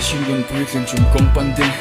hringnun puitling chung kawng pan ding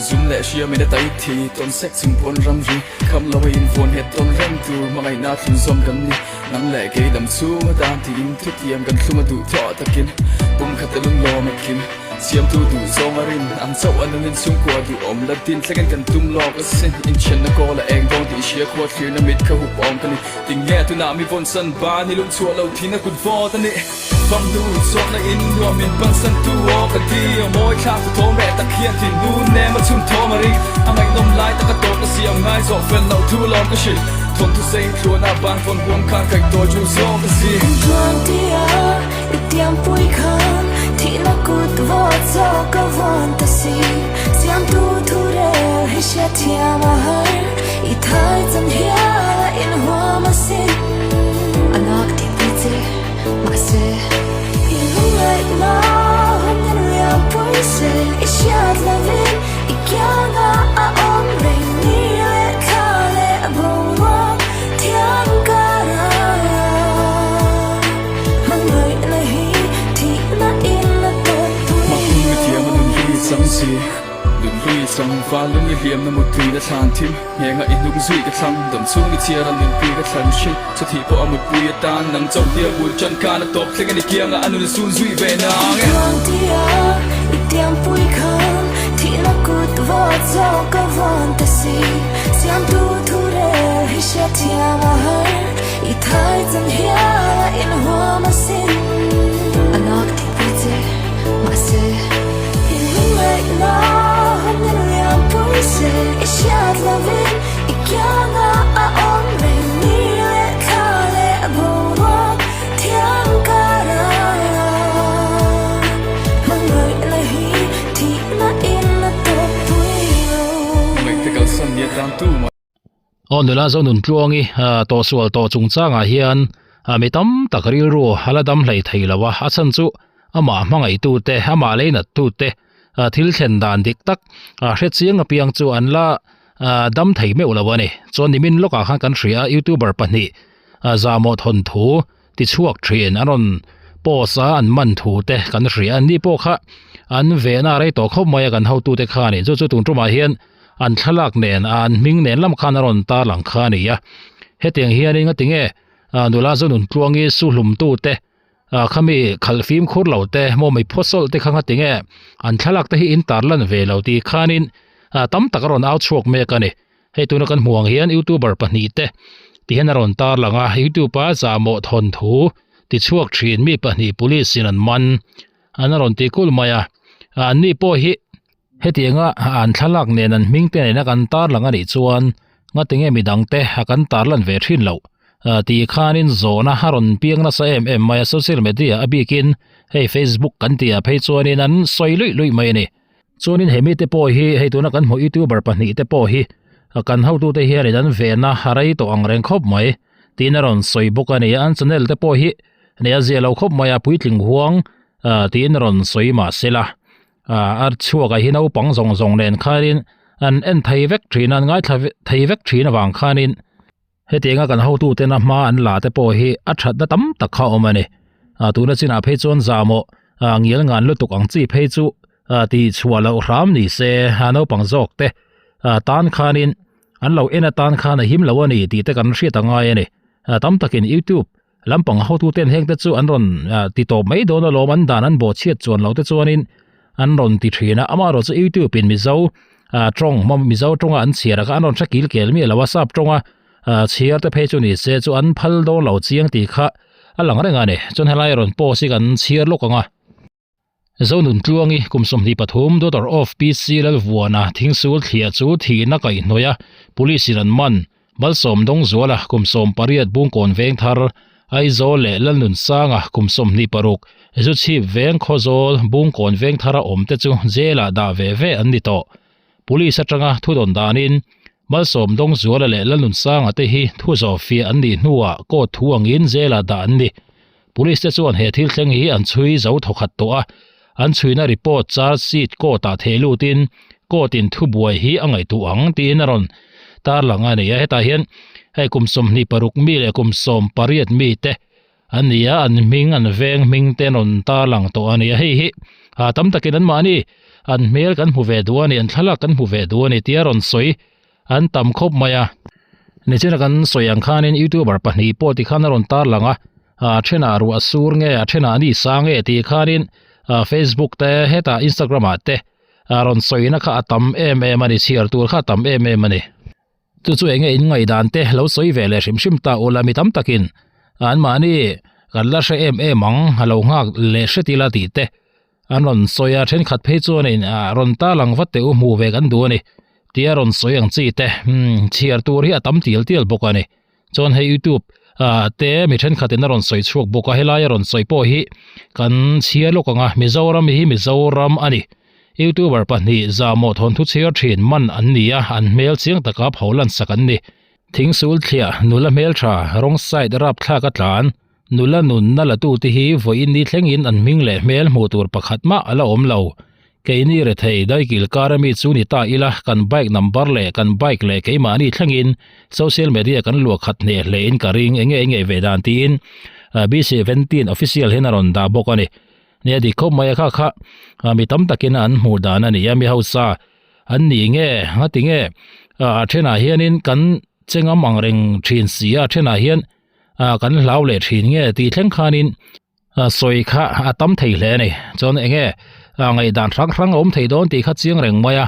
Zum leh hriamin a tai thi tawn sek chung pawn ramri Kham lo a invuan nghet tawn reng tur hmangaihna thlunzawm kan ni Nang leh kei dam chhung atan tiin thutiam kan thlung a duh thawh takin Pum khat a lunglawm a kim Siamtu duh zawng a rin ang chauh a nungin chhungkua duhawm la din thlengin kan tum lawk asin Inthianna kawl a eng dawn tih hria khua thlirna mit kha hup awm ka ni Tinge tunah mi vawn san ban i lung chhuah lo thin a kut vawt a ni Fam hnu chawhna in nuam in pan san tu aw ka ti A mawi thlak tu thawm reh tak hian thin nu nem a chhun thawm a ring A ngaihnawm lai tak a tawp na siam ngai zawh fel loh thu lawm ka hrilh Thawnthu sei in thluana ban vawn huam khan kaih tawi chu zawng ka si. Kum tluang tia i tiampui khan thihna kut vawt zawk ka vawn ta si Siamtu thu rel hi hriatthiam a har i thai chan hial a inhuam asin A nak tih pui che mahse i lungngaihna hun in liam pui se i hriat lovin i kianga a awm reng ni leh thla leh boruak thiam kara hmangaihna hi thihna in a tawp pui Mahni mithiam a nun hlui chang si Nun hlui chang val lung i hliamna muttui na thlan thim Nghenga i hnung zui ka thlang dam chhung i chhiar a nunpui ka thlan hring Chawthih pawh a mutpui atan nang chauh tia bul tan khan a tawp thleng a ni kianga a nun a sun zui ve nang e. Tluang tia i tiampui khan thihna kut vawt zawk ka vawn ta si Siamtu thu rel hi hriatthiam a har i thai chan hial a inhuam asin A nak tihpui che mahse i lungngaihna hun in liampui se i hriat lovin i kianga a awm reng ni leh thla leh boruak thiam kara hmangaihna hi thihna in a tawp pui lo. Hmangaihte kalsan ni atan tu mah. Aw nula Zonun Tluangi tawhsual tawh chungchangah hian mi tam tak rilru a la dam hlei thei lo a, a chhan chu amah hmangaihtute, amah leinat-tute thil thlen dan dik tak hre chiang apiang chu an la dam thei meuh lo a ni. Chuan nimin lawkah khan kan hria a, youtuber pahnih zahmawh thawnthu tichhuak thin an rawn post a, an man thu te kan hria a, ni pawh kha an vehna a rei tawh khawp mai a kan hotute khanin chu chu tun tumah hian an thlalak nen a an hming nen lam khan a rawn tar lang kha a ni a hetiang hianin nga tinge nula Zonun Tluangi su hlum tu te khami khalh fimkhur lo te maw mi phawsawlh te kha nga tinge an thlalak te hi in tar lan ve lo tih khanin tam tak a rawn au chhuak mek a ni hei tuna kan hmuh ang hian youtuber pahnih te ti hian a rawn tar lang a youtube a zahmawh thawnthu tichhuak thin mi pahnih police in an man an rawn ti kul mai a an ni pawh hi Hetianga an thlalak nen an hming te nena kan tarlang a nih chuan ngatinge midang te a kan tarlan ve thin loh tih khanin zawhna a rawn piang nasa em em mai a social media a bikin hei facebook kan tih ah phei chuanin an sawi luih luih mai a ni. Chuanin he mite pawh hi hei tuna kan hmuh youtuber pahnih te pawh hi kan hotute hianin an vehna a rei tawh ang reng khawp mai tiin a rawn sawi bawk a ni a an channel te pawh hi nei a zia lo khawp mai a puitling huang tiin a rawn sawi mahsela. A chhuak ah hi naupang zawng zawng nen khanin an en thei vek thin a an ngaithla thei vek thin avang khanin hetianga kan hotu tena hma an la te pawh hi a thatna tam tak kha a awm a ni a tuna chinah phei chuan zahmawh a ngial ngan lutuk ang chi phei chu a tih chhuah loh hram ni se a naupang zawk te a tan khanin an lo en atan khan a him lo a ni tih te kan hriat a ngai a ni a tam takin youtube Lampang hotuten heng te chu an rawn ti tawp mai dawn alawm an dan an bawhchhiat chuan lo te chuanin an rawn ti thin a amaherawh chu youtube in mizo tawng mizo tawnga an chhiar a kha an rawn hre kil kel miah lo a sap tawnga chhiar te phei chu ni se chu an phal dawn lo chiang tih kha a lang reng a ni chuan helai rawn post hi kan chhiar lawk ang a. Zonun Tluangi kum 23 daughter of PC Lalvuana thingsul thliah chu thihna kaihhnawih a, police in an man. Malsawm Dawngzuala kum 18 Bungkawn Vengthar, Aizawl leh Lalnunsanga kum 26 Zuchhip Veng Khawzawl, Bungkawn Vengthara awm te chu jail ah dah ve ve an ni tawh. Police atanga thudawn danin Malsawm Dawngzuala leh Lalnunsanga te hi thu zawhfiah an nih hnuah court thu angin jail ah dah an ni. Police te chuan he thil thleng hi an chhui zo thawkhat tawh a, an chhuina report charge sheet court ah theh lutin court in thubuai hi a ngaihtuah ang tiin a rawn tarlang a ni a. Hetah hian hei kum 26 mi leh kum 18 mi te. An ni a, an hming an veng hming te an rawn tarlang tawh a ni a, hei hi ah tam takin an mahni an hmel kan hmu ve duh a ni, an thlalak kan hmu ve duh a ni tia rawn sawi an tam khawp mai a. Nichina kan sawi ang khanin youtuber pahnih pawh tikhan a rawn tarlang a, ah a thenah ruah sur nge a thenah ni sang nge tih khanin ah facebook te hetah instagram ah te a rawn sawina kha a tam em em a ni, chhiar tur kha a tam em em a ni. Chu chu enge in ngaihdan te lo sawi ve leh hrim hrim ta ula mi tam takin an mahni kan la hre em em ang a lo nghak leh hret ila tih te an rawn sawi a thenkhat phei chuanin ah rawn ta lang vat teh u hmuh ve kan duh a ni tia rawn sawi ang chi te umm chhiar tur hi a tam tial tial bawk a ni chuan hei youtube ah te mi thenkhatin a rawn sawi chhuak bawk a helai a rawn sawi pawh hi kan chhiar lawk ang a Mizoram hi Mizoram a ni. Youtuber pahnih zahmawh thawnthu chhiar thin man an ni a, an hmel chiang taka pho lan sak an ni. Thingsul thliah, nula hmeltha, rawng side rapthlak a tlan, nula nunna la tute hi vawiin ni thlengin an hming leh hmel hmuh tur pakhat mah a la awm lo. Keini rethei daikil kar ami chu ni ta ila, kan bike number leh kan bike leh keimahni thlengin social media kan luah khat hneh hlein ka ring enge engei ve dan tiin BC17 official hian a rawn dah bawk a ni. Nia dik khawp mai a kha kha mi tam takin an hmuh dan a ni a mi hausa an ni nge nga ti nge a thenah hianin kan chengam ang reng thin si a thenah hian kan hlau leh thin nge tih thleng khanin sawi kha a tam thei hle a ni chuan eng nge ngaihdan hrang hrang a awm thei dawn tih kha chiang reng mai a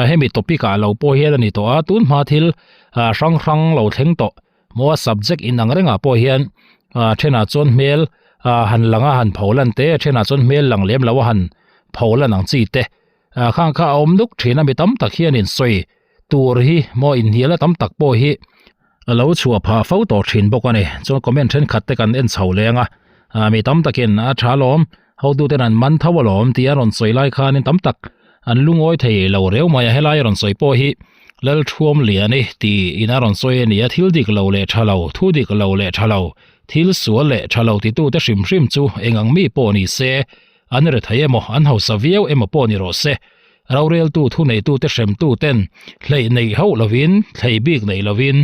hemi topic ah lo pawh hian a ni tawh a tun hma thil hrang hrang lo thleng tawh. Maw a subject in ang rengah pawh hian ah thenah chuan hmel ah han lang a han pho lan te a thenah chuan hmel lang lem lo a han pho lan ang chi te ah khang kha a awm nuk thin a mi tam tak hian in sawi tur hi maw inhnial a tam tak pawh hi a lo chhuah phah fo tawh thin bawk a ni chuan comment thenkhat te kan en chho leng a ah mi tam takin a tha lawm hotu ten an man tho alawm tih a rawn sawi lai khanin tam tak an lungawi thei lo reu mai a helai a rawn sawi pawh hi Lalthuam Liani tih in a rawn sawi a ni a, thil dik lo leh tha lo, thu dik lo leh tha lo, thil sual leh tha lo titute hrim hrim chu eng ang mi pawh ni se, an rethei emaw an hausa viau emaw pawh ni rawh se. Roreltu thuneitute hremtuten hleih neih hauh lovin, thlei bik nei lovin,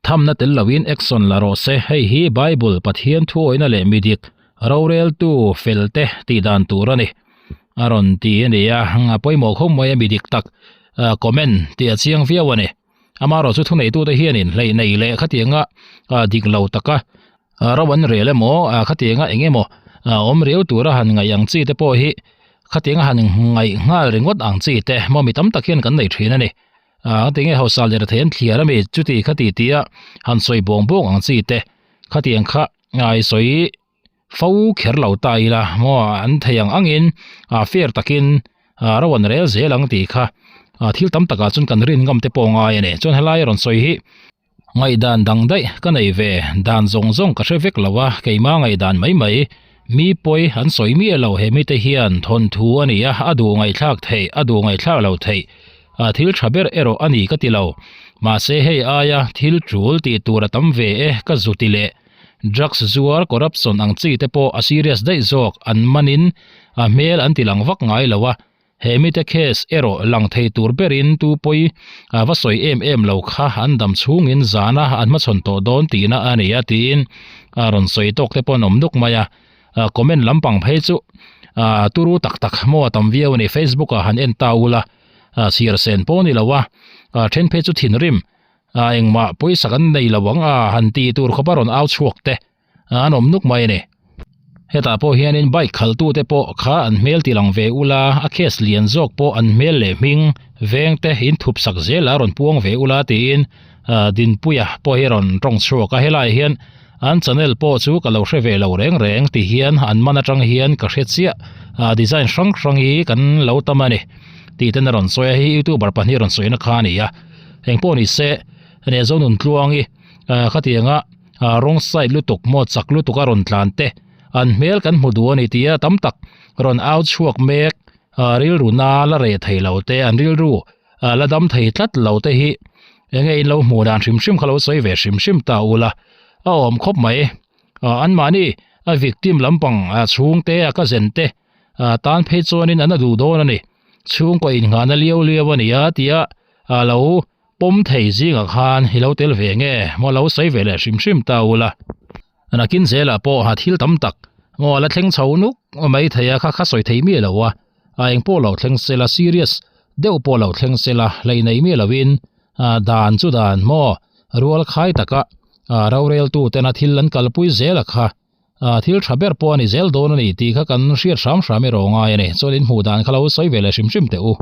thamna tel lovin action la rawh se, hei hi Bible Pathian thuawihna leh mi dik, roreltu felte tih dan tur a ni. A rawn ti a ni a, a pawimawh khawp mai a mi dik tak comment tih a chiang viau a ni. Amaherawhchu thuneitute hianin hleih nei leh khatianga dik lo taka ro an rel emaw khatianga eng emaw awm riau tura han ngaih ang chi te pawh hi khatianga han ngaih nghal ringawt ang chi te maw mi tam tak hian kan nei thin a ni. Tinge hausa leh rethei an thliar a mi chuti khati tia han sawi bawng bawng ang chi te khatiang kha i sawi fo kher lo ta ila maw an thei ang angin ah fair takin ah ro an rel zel ang tih kha ah thil tam takah chuan kan rin ngam te pawh a ngai a ni chuan helai a rawn sawi hi ngaihdan dang daih ka nei ve dan zawng zawng ka hre vek lo a keima ngaihdan mai mai mi pawi an sawi miah lo he mite hian thawnthu a ni a a duh ngaihthlak theih a duh ngaihthlak lo theih ah thil tha ber erawh a ni ka ti lo mahse hei aia thil tul tih tur a tam ve e ka zu ti leh. Drugs zuar corruption ang chi te pawh a serious daih zawk an manin a hmel an ti lang vak ngai lo a, he mite case erawh lang thei tur berin tu pawi a va sawi em em lo kha an dam chhungin zana an hmachhawn tawh dawn tihna a ni a tiin a rawn sawi tawk te pawh an awm nuk mai a, comment lampang phei chu turu tak tak maw a tam viau a ni facebook ah han en ta ula chhiar sen pawh a ni lo a, then phei chu thinrim A engmah pawisa kan nei lo ang a han ti tur khawpa rawn au chhuak te an awm nuk mai a ni. Hetah pawh hianin bike khalhtute pawh kha an hmel ti lang ve ula, a case lian zawk pawh an hmel leh hming veng te in thup sak zel a rawn puang ve ula tiin Dinpuia pawh hi a rawn tawng chhuak a. Helaiah hian an channel pawh chu ka lo hre ve lo reng reng ti hian an man atang hian ka hre chiah design hrang hrang hi kan lo tam a ni tih ten a rawn sawi a, hei youtuber pahnih rawn sawina kha a ni a. Eng pawh ni se nia Zonun Tluangi khatianga rawng side lutuk maw chak lutuk a rawn tlan te an hmel kan hmu duh a ni tia tam tak rawn au chhuak mek rilru na la reh thei lo te an rilru la dam thei tlat lo te hi enge in lo hmuh dan hrim hrim kha lo sawi ve hrim hrim ta ula a awm khawp mai anmahni a victim lampang chhungte a cousin te tan phei chuanin an a duh dawn a ni chhungkaw innghahna liau liau a ni a tia a lo pawm thei zingah khan i lo tel ve nge maw lo sawi ve leh hrim hrim ta ula. Nakin zelah pawh ha thil tam tak maw a la thleng chho nuk mai thei a kha kha sawi thei miah lo a, a eng pawh lo thleng sela serious deuh pawh lo thleng sela hlei nei miah lovin dan chu dan maw rual khai taka roreltu tena thil an kalpui zel a kha thil tha ber pawh a ni zel dawn a ni tih kha kan hriat hram hram erawh ngai a ni. Chuan in hmuh dan kha lo sawi ve leh hrim hrim teh u.